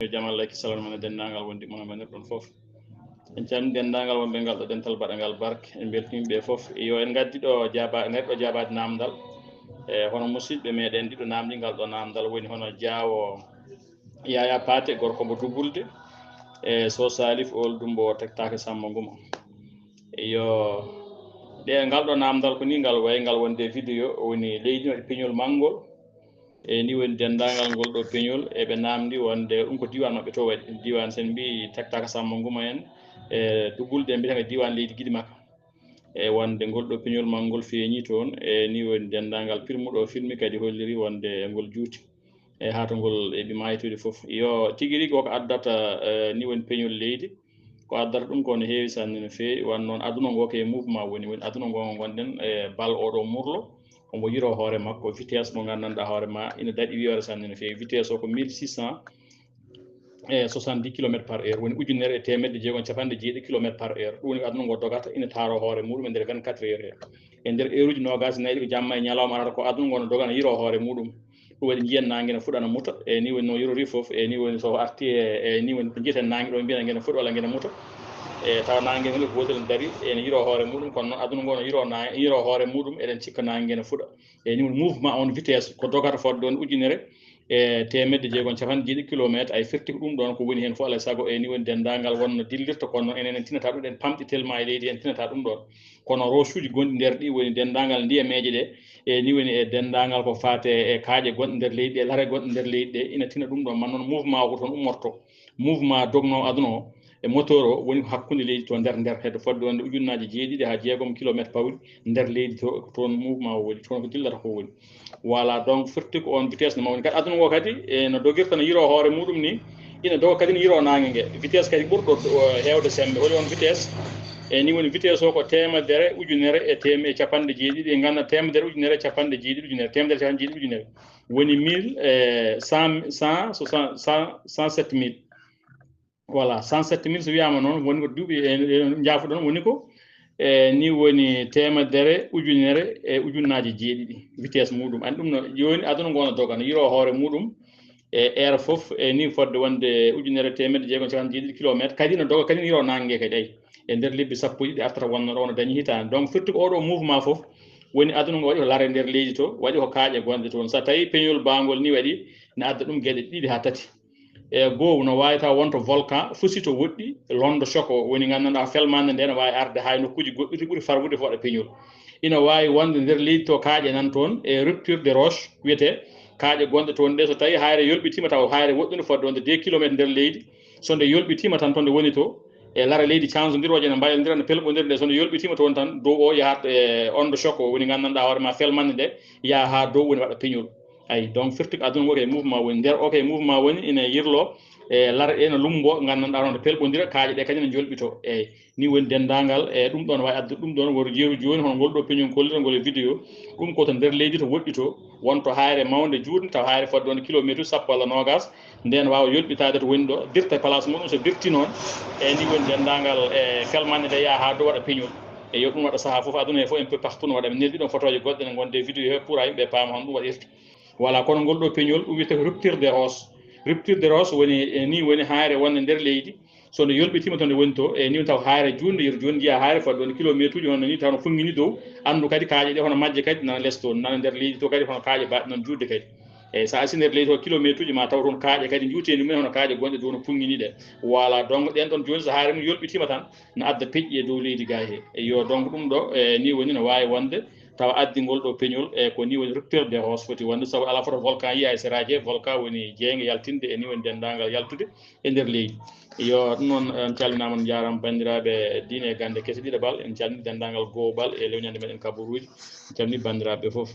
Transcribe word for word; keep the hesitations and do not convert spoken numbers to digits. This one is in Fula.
Yo jam Allah e kisal mon e denndaangal wondiiɓe mon e wonirɓe ɗon fof. En calminii denndaangal wonɓe ngal ɗo dental baɗangal barke. En mbeltanii ɓe fof. Yo en ngaddi ɗo jaaba-, ngaddi ɗo jaabaade naamndal. E hono musidɓe meɗen ɗiɗo naamndii ngal ɗo naamndal, woni hono Jaawo Yaya Paate, gorko mo Dubulde, e Sow Salif Ool Dumbo, Tektaake Samba Nguma. Yo ɗe, ngal ɗo naamndal ko ni ngal wayi, ngal wonde vidéo, woni leydi waɗi peñol manngol. E ni woni denndaangal ngol ɗo peñol, eɓe naamndi wonde ɗum ko diiwaan maɓɓe to waɗi. Diiwaan, so en mbii Tektaake Samba Nguma en, e Dubulde en mbiyata ko diiwaan leydi Giɗimaka. E wonde ngol ɗo peñol manngol feeñi toon, e ni woni denndaangal pirmuɗo filmi kadi holliri wonde ngol juuti. E haa to ngol eɓi maaytude fof. Yo tigi rigi ko addata, e ni woni peñol leydi. Ko addata ɗum ko no heewi sanne no feewi. Wano noon aduna ngo ko e mouvement woni, woni aduna ngo ngo ngonɗen, e bal oɗo murlo, omo yiro hoore makko, vitesse mo nganndanɗaa hoore ma ina daɗi wiyoore sanne no feewi. Vitesse o ko mille six cent e soixante-dix kilomètres par heure, woni ujunere e teemedde jeegom e capanɗe jeeɗiɗi kilomètres par heure. Ɗum woni ko aduna ngo dogata, ina taaro hoore muɗum e nder vingt-quatre heures he. E nder heure uji noogaas e nayi ɗi ko jamma e ñalawma arata, ko aduna ngo no doga, no yiro hoore muɗum. Ɗum waɗi njiyen naange no fuɗa no muta, e ni woni no yirori fof, e ni woni so arti e, e ni woni ko njiiten naange ɗo, mbiyen nge no fuɗa walla nge no muta. E tawa naange ngol ko gootel no dari, e no yiro hoore muɗum, kono noon aduna ngo no yiro na-, yiro hoore muɗum, eɗen cikka naange nge no fuɗa. E ni woni mouvement on, vitesse, ko dogata fodde won ujunere e teemedde jeegom capanɗe jeeɗiɗi kilomètres, ay firti ko ɗum ɗon ko woni heen fof alaa e sago, e ni woni denndaangal wonno dillirta, kono noon enen en tinata ɗum, en pamɗi tellement e leydi, en tinata ɗum ɗon. Kono roche uji gonɗi nder ɗi woni denndaangal ndiyameeje ɗe, e ni woni e denndaangal ko faate e kaaƴe gonɗe nder leydi ɗe, lare gonɗe nder leydi ɗe, ina tina ɗum ɗon, man noon mouvement o ko toon ummorto. Mouvement dognoowo aduna o e moteur o woni ko hakkunde leydi to nder, nder hedde fodde wonde ujunnaaji jeeɗiɗi haa jeegom kilomètres pawɗi nder leydi to, ko toon mouvement o woni, toon ko dillata ko woni. Voilà, donc firti ko on vitesse no mawni. Kadi aduna ngo kadi, e no dogirta no yiro hoore muɗum ni, ina doga kadi no yiro naange nge. Vitesse kadi ɓurɗo, o, heewde semmbe. Holi on vitesse? E ni woni vitesse o ko teemedere ujunere e teem-, e capanɗe jeeɗiɗi, e ngannda teemedere ujunere e capanɗe jeeɗiɗi ujunere, teemedere e capanɗe jeeɗiɗi ujunere. Woni mille, e, cent, cent soixante, cent, cent sept mille. Voilà, cent sept mille so wiyaama noon, woni ko duuɓi, e, e, njaafuɗon, woni ko, e, ni woni teemedere ujunere e ujunnaaji jeeɗiɗi vitesse muɗum. Ani ɗum no, jooni aduna ngo no doga, no yiro hoore muɗum, e, heure fof, e, ni fodde wonde ujunere teemedde jeegom e capanɗe jeeɗiɗi kilomètres, kadi no doga, kadi no yiro naange nge kadi, ay, e nder lebbi sappo e ɗiɗi artata wonno ɗo no dañi hitaande. Donc, firti ko oɗo mouvement fof, woni aduna ngo waɗi ko lare nder leydi to, waɗi ko kaaƴe gonɗe toon. So tawii peñol baangol ni waɗi, ne adda ɗum geɗe ɗiɗi haa tati. E goo, no waawi taw wonto volcan fusi to woɗɗi, londo choc o woni nganndanɗaa felmande nde ne waawi arde haa e nokkuuji goɗɗuɗi ɓuri farwude fo waɗa peñol. Ina waawi wonde nder leydi to kaaƴe nan toon, e rupture de roche wiyetee, kaaƴe gonɗe toon ɗe, so tawii haayre yolɓitiima taw haayre woɗɗunde fodde wonde deux kilomètres nder leydi, so nde yolɓitiima tan to nde woni to, e lare leydi cansondirooje ne mbayondira, ne pelɓondira nde, so nde yolɓitiima toon tan, dow o yahat e onde choc o woni nganndanɗaa hoore ma felmande nde, yaha haa dow woni waɗa peñol. Ay, donc firti ko aduna ngo ko e mouvement woni. Nder o ko e mouvement woni, ina yirlo, e lare ɗe no lumbo, nganndanɗaa hono pelɓondira, kaaƴe ɗe kadi no njolɓito. Eyyi, ni woni denndaangal, e ɗum ɗon waawi addude ɗum ɗon, woto jeeru jooni, hono ngol ɗo peñol kollirta ngol e vidéo. Ɗum ko to nder leydi to woɗɗi to, wonto haayre mawnde juutnde, taw haayre fodde wonde kilometre sappo walla noogaas, nden waawa yolɓitaade to woni ɗo, dirta place muɗum, so dirti noon, e ni woni denndaangal, e felmande nde yaha haa dow waɗa peñol. E yo ɗum waɗa sahaa fof, aduna he fof, un peu partout no waɗa. Mi neldi ɗon fotooje goɗɗe ne ngonde e vidéo he pour ha yimɓe paama hono ɗum waɗirta. Voilà, kono ngol ɗo peñol, ɗum wiyetee ko rupture de roche. Rupture de roche woni, e ni woni haayre wonde nder leydi. So nde yolɓitiima to nde woni to, e ni woni taw haayre juutnde, yeru jooni njiya haayre fodde wonde kilometre uji hono ni, taw no funngini dow. Anndu kadi kaaƴe ɗe hono majje kadi nana les toon, nana nder leydi to kadi hono kaaƴe baɗɗe noon juutde kadi. Eyyi, so a asi nder leydi to kilometre uji ma taw toon kaaƴe kadi njuuteeni mumen hono kaaƴe gonɗe dow no funngini ɗe. Voilà, donc ɗen ɗon jooni so haayre mum yolɓitiima tan, na adda peƴƴi e dow leydi ga he. Eyyo, donc ɗum ɗo, e, ni woni no waawi wonde tawa addi ngol ɗo peñol, e, ko ni woni rupture de roche foti wonde, sabu alaa foto volcan yiya e seraaji he, volcan woni jeynge yaltinde, e ni woni denndaangal yaltude e nder leydi. Yo, ɗum noon, en calminaama, on njaaraama banndiraaɓe diine e gannde kese ɗiɗaɓal, en calmini denndaangal gowɓal e lewnande meɗen kabaruuji, en calmini banndiraaɓe fof.